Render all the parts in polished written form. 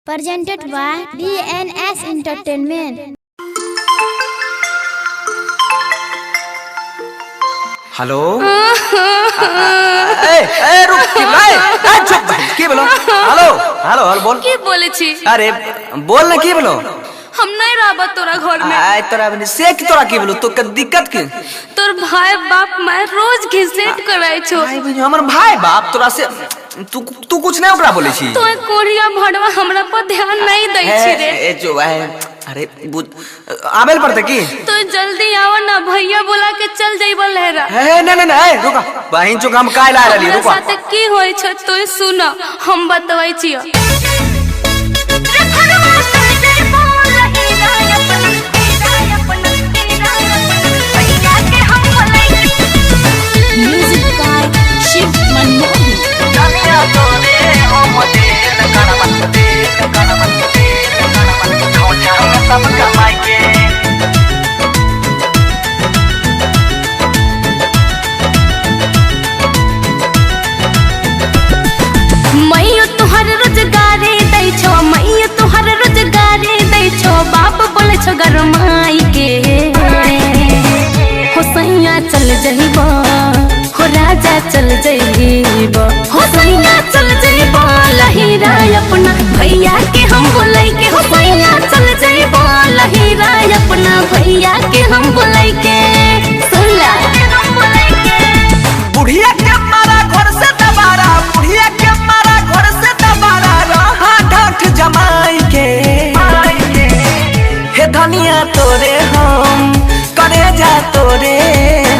Presented by DNS Entertainment. Hello ए ए रुक की ए ए चुप भाई की बोलो। हेलो हेलो हेलो बोल। की बोले छी? अरे बोल ना की बोलो। हम नहीं रहब तोरा घर में। आय तोरा बनी से की तोरा की बोलो तो के दिक्कत की? तोर भाई बाप मैं रोज घिसेट कराई छो। भाई बहन हमर भाई बाप तोरा से तू तू कुछ नहीं ओकरा बोले छी। तो कोरिया भड़वा हमरा पर ध्यान नहीं दै छी रे। ए जो है अरे आबेल पड़ते की? तो जल्दी आओ ना भैया बोला के चल जाइबा लहरा। ए नहीं नहीं नहीं रुका बहिन चो हम काल आ रहली रुका। हमरा साथे की होय छो तो सुन हम बतबै छियो। Music by Shiv Manmohan. मैयो तुहर रोजगारे दै छो, मैयो तुहर रोजगारे दै छो, बाप बोले छो गरमाई के। हो सैया चल जइबो, हो राजा चल जइबो, हो सैया चल जइबो लहीरा अपना भैया के हम बोलै के। हो सैया चल जइबो लहीरा अपना भैया के हम बोलै के। सुनला बुढ़िया के मारा घर से दबारा, बुढ़िया के मारा घर से दबारा, रहा ढाठ जमाई के। हे धनिया तोरे हम करे जा तोरे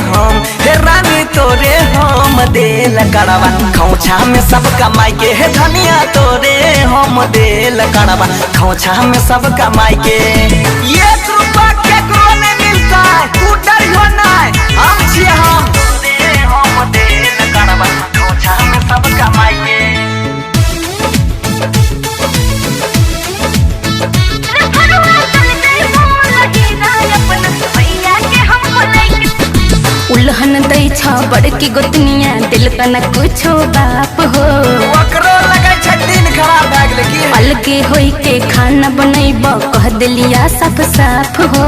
हम, हे रानी तोरे हम देल करवा खौछा में सब कमाई के। हे धनिया तोरे हम देल करवा खौछा में सब कमाई के। एक रुपया केकरो नहीं मिलता है, तू डरियो नहीं हम छिए हम। हम देल करवा खौछा में सब कमाई के। उल्हन दै छ बड़की गोतनिया दिल का न कुछो बाप हो। ओकरो लगै छै दिन खराब भए गेलै की? अलगे होई के खाना बनैब कह दिलिया साफ साफ हो।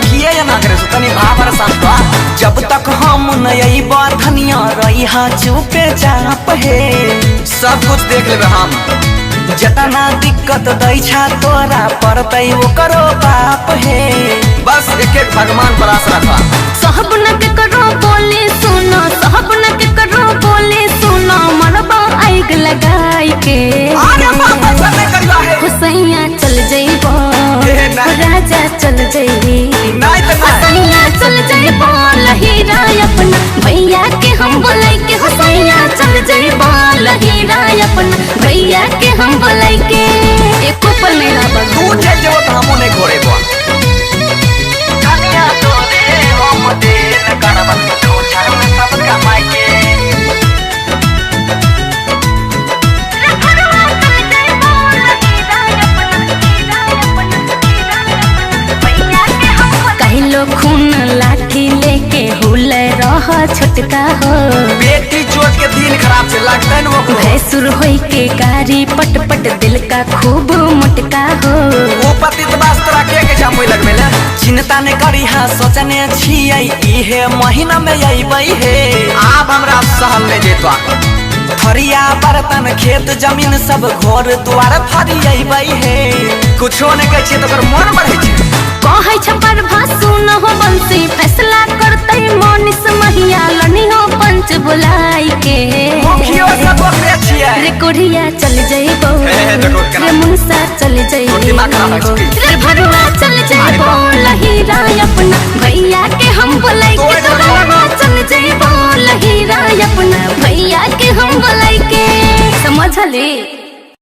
किए एना करे छौ तनी भावर साफ। जब तक हम न अइब धनिया रहिहा चुपे चाप हे। सब कुछ देख लेबै हम। जतना दिक्कत दै छा तोरा पड़तै ओकरो बाप हे। बस एक एक भगवान पर आस रखा। सहब न के करो बोले सुनो, सहब न के करो बोले सुनो, मरबा आग लगाई के। अरे बाप ऐसा नहीं करियो हे। हुसैया चल जइबो, राजा चल जइबो, नहीं त नहीं। हुसैया चल जइबो लहीरा अपना भैया के हम बोलै के। हुसैया चल जइबो लहीरा अपना भैया के हम बोलै के। एको पल नहीं रहब। तू चल जेबो त हमहु नहीं घोरेबो। धनिया तोरे हम देल करवा खौछा में सब कमाई के। कहलो खून लाठी लेके हुल रह छोटका हो। बेटी चोट के दिन खराब से लगतै न ओकरो। भैंसुर होई के गारी पट पट दिल का खूब मोटका हो। ओ पति त बास तोरा के के जामुई लगबे ले। चिंता ने करी हा सोचने छियै इहे महीना में अइबै हे। आब हमरा सहल नै जेतवा। फरिया बर्तन खेत जमीन सब घर द्वार फरियैबै हे। कुछो नै कहै छियै त ओकर मन बढ़ै छै। कहै छ प्रभा सुन हो बंसी फैसला करतै मनीष महिया लनी हो पंच बुलाई के। मुखियो सब ओकरे छियै। रे कोढ़िया चल जइबो, रे मुनसा चल जइबो, रे भरुआ चल जइबो लहीरा अपना भैया के हम बोलै के। तोरा चल जइबो लहीरा अपना भैया के हम बोलै के। समझली?